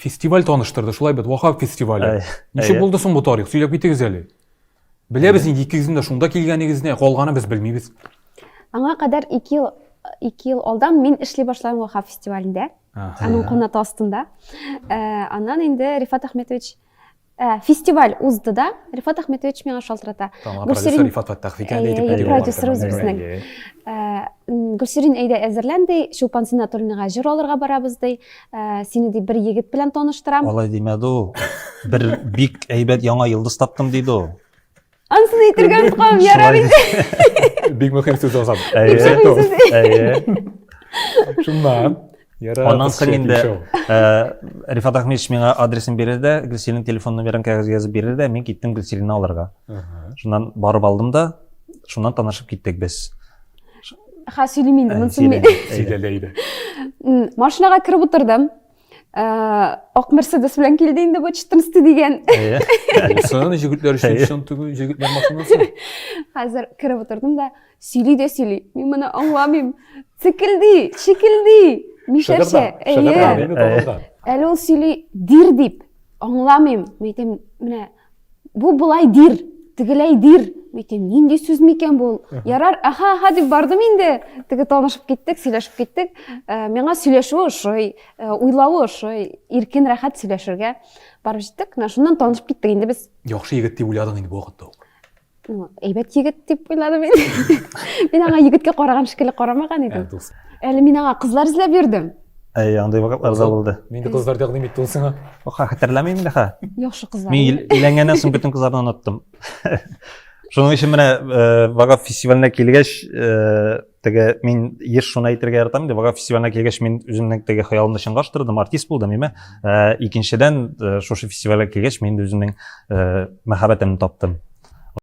Фестиваль таныштырды, шулай бит, Вахаб фестивале. Ничек булды соң бу тарих? Сөйләп китегез әле. Беләбез инде икегезнең дә шунда килгәнегезне, калганы без белмибез. Аңа кадәр 2 ел 2 ел алдан мин эшли башладым Вахаб фестивалендә. Аның канаты астында. Э, аннан инде Рифат Ахметович Э, фестиваль узды да, Рифат Ахметович миңа шалтырата. Тамам, продюсер Рифат Фәттахов икән әйтеп китик. Продюсерыбыз безнең. Э, Гөлсирин әйдә әзерлән ди, Чулпан Зиннатуллинага җыр алырга барабыз ди. Э, сине ди бер егет белән таныштырам. Алай димәде ул. Бер бик әйбәт яңа йолдыз таптым диде ул. Ансын әйтергә оныткан, ярар инде. Бик мөһим сүз Азат. Әйе. Шуннан. Аннан соң инде э, Рифат Ахмедович миңа адресын бирде дә, Гөлсириннең телефон номерын кәгазьгә язып бирде дә, мин киттем Гөлсиринне алырга. Шуннан барып алдым да, шуннан танышып киттек без. Ха, сөйлим инде, монысын мин. Сөйләлә иде. Машинага кереп утырдым. Э, ак Мерседес белән килде инде бу 14 дигән. Булсын, җегетләр өчен чын түгел, җегетләр машинасы. Хәзер кереп утырдым да, сөйли дә сөйли. Мин моны аңламыйм. Цикелди, чикелди. Мишәрчә. Әйе. Әле ул сөйли дир дип. Аңламыйм. Мин әйтәм, менә бу болай дир, тегеләй дир. Мин әйтәм, нинди сүз микән бу? Ярар, аха, аха дип бардым инде. Теге танышып киттек, сөйләшеп киттек. Э, миңа сөйләшүе ошый, э, уйлавы ошый, иркен, рәхәт сөйләшергә. Барып җиттек, менә шуннан танышып киттек инде без. Яхшы егет дип уйладың инде бу вакытта ук. Ну, әйбәт егет дип уйладым мин. Мин аңа егеткә караган шикелле карамаган идем. Әле мин аңа кызлар эзләп йөрдем. Әй, андый вакытлар да булды. Нинди кызлар тәкъдим итте ул сиңа? Ха, хәтерләмим инде ха. Яхшы кызлар. Мин өйләнгәннән соң бөтен кызларны оныттым. Шуның өчен менә э, Вагап фестиваленә килгәч, э, теге мин еш шуны әйтергә яратам инде, Вагап фестиваленә килгәч мин үземнең теге хыялымны чынга ашырдым, артист булдым, име. Э, икенчедән, шушы фестивальгә килгәч мин үземнең мәхәббәтемне таптым.